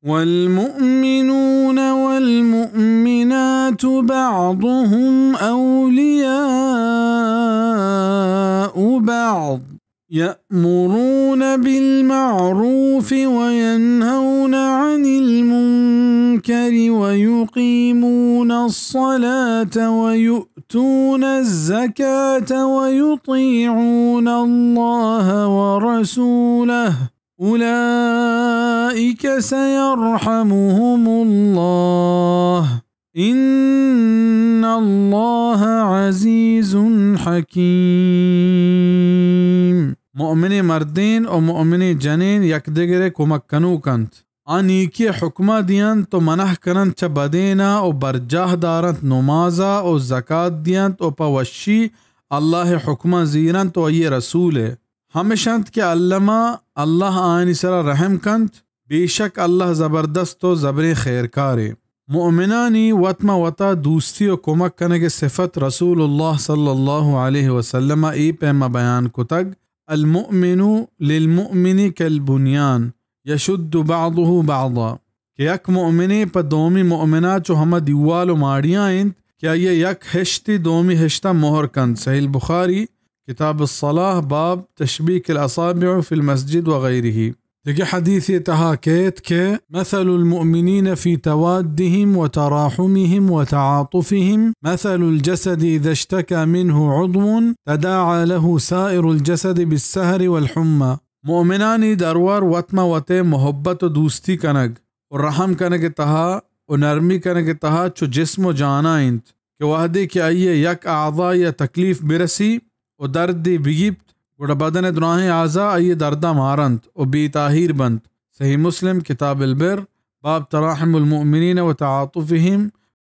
والمؤمنون والمؤمنات بعضهم أولياء بعض، يأمرون بالمعروف وينهون عن المنكر ويقيمون الصلاة ويؤتون الزكاة ويطيعون الله ورسوله أولئك سيرحمهم الله إن الله عزيز حكيم۔ مؤمنیں مردین و مؤمنیں جنین یک دگرے کمک کنوک انت۔ آ نیکی حکمہ دینت و منع کننت چہ بدینا و برجاہ دارنت نمازا و زکات دینت و پہ وشی اللہ حکمہ زیرنت و آئی رسول۔ ہمش انت کہ الما اللہ آیانی سرا رحم کنت، بے شک اللہ زبردست و زبریں خیرکارے۔ مؤمنانی وت ماں وتا دوستی و کمک کنگ صفت رسول اللہ صلی اللہ علیہ وسلم اے پیما بیان کتگ، المؤمن للمؤمن كالبنيان يشد بعضه بعضا، کہ یک مؤمنے پہ دومی مؤمنا چو ہما دیوال و ماڑیاں انت کہ آئی یک ہشتی دومی ہشتا مہر کنت۔ صحیح البخاری، کتاب الصلاة، باب تشبیک الاصابع فی المسجد وغیرہ۔ دگہ حدیثے تہا کیت کہ مثل المؤمنین فی توادهم وتراحمهم وتعاطفهم مثل الجسد اذا اشتكى منه عضو تداعى له سائر الجسد بالسهر والحمى۔ مؤمنانی درور وت ماں وتے محبت و دوستی کنگ و رحم کنگ تہا و نرمی کنگ تہا چو جسم و جانا انت کہ وہدے کہ آئی یک اعضا یا تکلیف برسی و دردے بگیپت، گڑا بدن دراہیں اعضا آئی دردا مارنت و بے تاہیر بنت۔ صحیح مسلم، کتاب البر، باب تراحم المؤمنین و تعاطفهم